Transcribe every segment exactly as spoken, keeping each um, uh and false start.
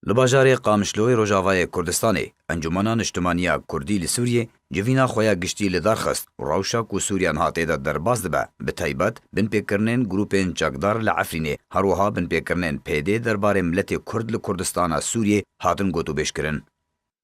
Li bajarê Qamişloyê Rojavayê Kurdistanê, Encûmena Niştimaniya Kurdî li Sûriyê civîna xwe ya giştî li dar xist û rewşa ku Sûriya niha tê de derbas dibe, bi taybet binpêkirinên grûpên çekdar li Efrînê, her wiha binpêkirinên P D derbarê miletê Kurd li Kurdistana Sûriyê hatin gotûbêjkirin.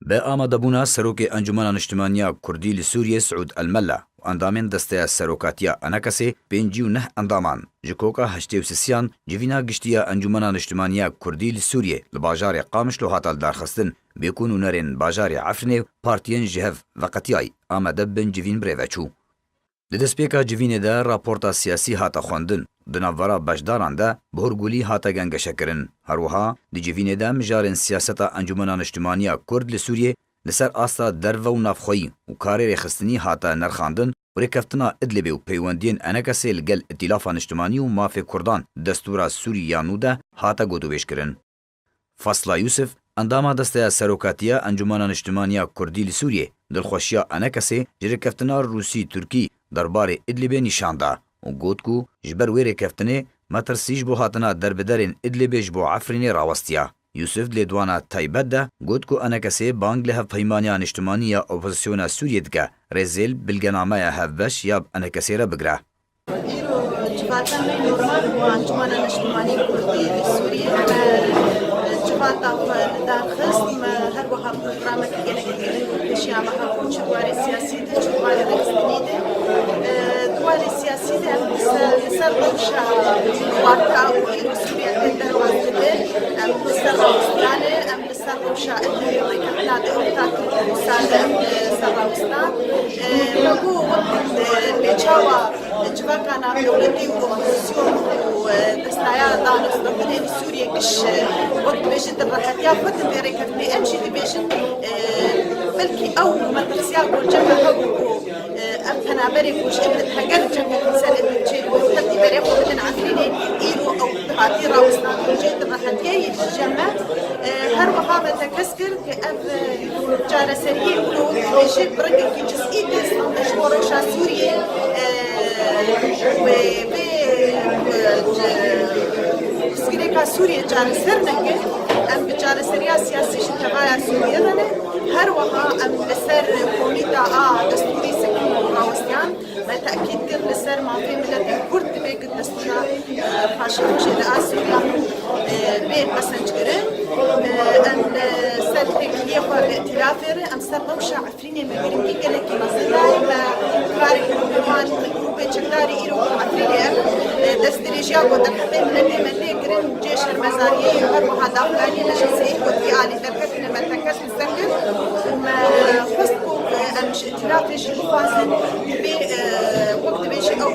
Bi amadebûna Serokê Encûmena Niştimaniya Kurdî li Sûriyê Siûd Elmella û endamên Desteya Serokatiya Enekesê, pêncî û neh endaman, ji koka heştê û sisiyan civîna giştî ya Encûmena Niştimaniya Kurdî li Sûriyê li bajarê Qamişlo hate lidarxistin, bê ku nûnerên bajarê Efrînê û partiyên ji hev veqetiyayî amade bibin civîn bi rê ve çû. Di destpêka civînê de raporta siyasî hate xwendin. Di navbera beşdaran de bi hurgulî hate gengeşekirin. Her wiha di civînê de mijarên siyaseta Encûmena Niştimaniya Kurd li Sûriyê li ser asta derve û navxweyî û karê rêxistinî hate nirxandin û rêkeftina Idlibê û peywendiyên Enekesê li gel Îtîlafa Niştimanî û Mafê Kurdan di destûra Sûrî ya nû de hate gotûbêjkirin. Fasla Yûsif, endama Desteya Serokatiya Encûmena Niştimaniya Kurdî li Sûriyê, dilxweşiya Enekesê ji rêkeftina Rûsî-Tirkî derbarê Idlibê nîşan da û got ku ji ber wê rêkeftinê metirsî ji bo hatina derbiderên Idlibê ji bo Efrînê rawestiya. Yûsif di lêdwana taybet de got ku Enekesê bang li hevpeymaniya niştimanî ya opozisyona Sûriyê dike, rêzê li bilgenameya hevbeş ya bi Enekesê re bigre. Îro civata me normal û Encûmena Niştimanî Kurdî li Sûriyê me civata xwe li dar xist. Me her wiha programekî gelekî giring û pêşiya me hebû, çi di warê siyasî de, çi di warê rêxistinî de. Di warê siyasî de em li ser, li ser rewşa warta ku îro Sûriye tê derbas dibe, em li ser rawestiyane, em li ser rewşa Idlibê rêkeftina di orta Tirk û Rûsa de em li ser rawestan. Me got wek, e, pêçawa civaka navdewletî û opozîsyon û, e, destaya danûstandinê li Sûriyê giş, e, wek dibêjin di rehetiya xwe di vê rêkeftinê em jî dibêjin, e, belkî ew metirsiya ku cem me hebû ku, e, ev penaberê ku ji Idlib heger cem me li ser Idlib çê, wê tevdî berê xwe bidin Efrînê, îro ew hatî rawestandin jê di rehetiyê yî cem me, e, her wiha me tekez kir. Ev, e, çareseriyê wilo dibêje bi rengekî cizî tê standin ji bo rewşa Sûriyê, e, wê vê, e, pirsgirêka Sûriyê çareser nekin. Em bi çareseriya siyasî ji tevaya Sûriyê re ne. Her wiha em li ser komîta a destûrî sekinî û rawestiyan. Me tekîd kir li ser mafê miletê Kurd divê ku destûra, e, paşeroja li Asûriya, e, bê pesenckirin. E, em li ser têkiliyê xwe bi îtîlafê re, em ser rewşa Efrînê me giringî gelekî mezin daye. Me karê grûpê wan, grûpê çekdarî îro ku Efrînê ev, e, destdirêjiya ku derheqê miletê me tê kirin, cihê şermezariyê ye, her wiha dawdariyê me ji sê ku vî alî derketine me tekez li ser kir û me xwest ku, e, em ji Îtîlafê jî bixwazin, divê, e, wek dibêje ew,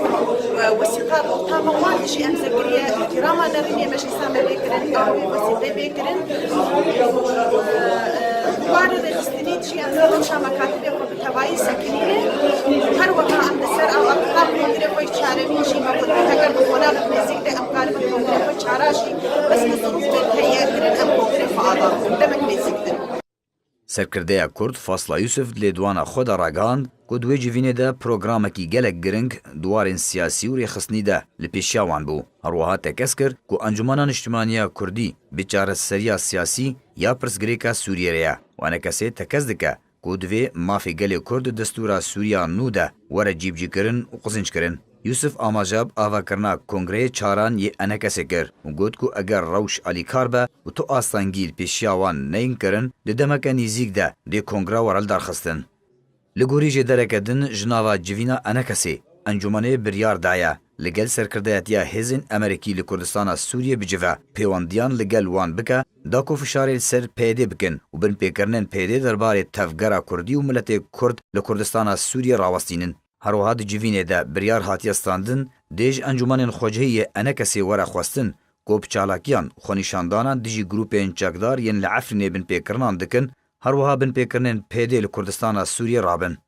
e, wesîqa rewta me wan dijî em zekiriye îhtîrama nerînê meclîsa me bê kirin, ew wê wesîqê bê kirin. Û, e, e, di warê rêxistinî dijî em rewşa mekatibê xwe bi tevayî sekinîne. Her wiha em li ser ew axifta kongrê xwe yî çaremîn jî me got, heger bi qonaxek nêzîk de em karibin kongrê xwe çara jî, bes ku zirûf bên heye kirin, em kongrê xwe ava, demek nêzîk de. Serkirdeya Kurd Fasla Yûsif di lêdwana xwe de ragihand ku di wê civînê de programekî gelek giring di warên siyasî û rêxistinî de li pêşiya wan bû. Her wiha tekez kir ku Encûmena Niştimaniya Kurdî bi çareseriya siyasî ya pirsgirêka Sûriyê re ye û Enekesê tekez dike ku divê mafê gelê Kurd di destûra Sûriya nû de were cîbicîkirin û qizinckirin. Yûsif amaja bi avakirina kongreyê çaran yê Enekesê kir û got ku eger rewş alîkar be û tu astengî li pêşiya wan neyên kirin, di demeke nêzîk de dê kongre were lidarxistin. Li gorî jêdereke din ji nava civîna Enekesê, Encûmenê biryar daye li gel serkirdeyetiya hêzên Emerîkî li Kurdistana Sûriyê bicive, pêwendiyan li gel wan bike, da ku fişarê li ser P Y D bikin û binpêkirinên P Y D derbarê tevgera Kurdî û miletê Kurd li Kurdistana Sûriyê rawestînin. Her wiha di civînê de biryar hatiye standin, dê ji encûmenên xwecihî yê Enekesê were xwestin ku bi çalakiyan xwenîşandanan dijî grûpên çekdar yên li Efrînê binpêkirinan dikin, her wiha binpêkirinên P Y D li Kurdistana Sûriyê rabin.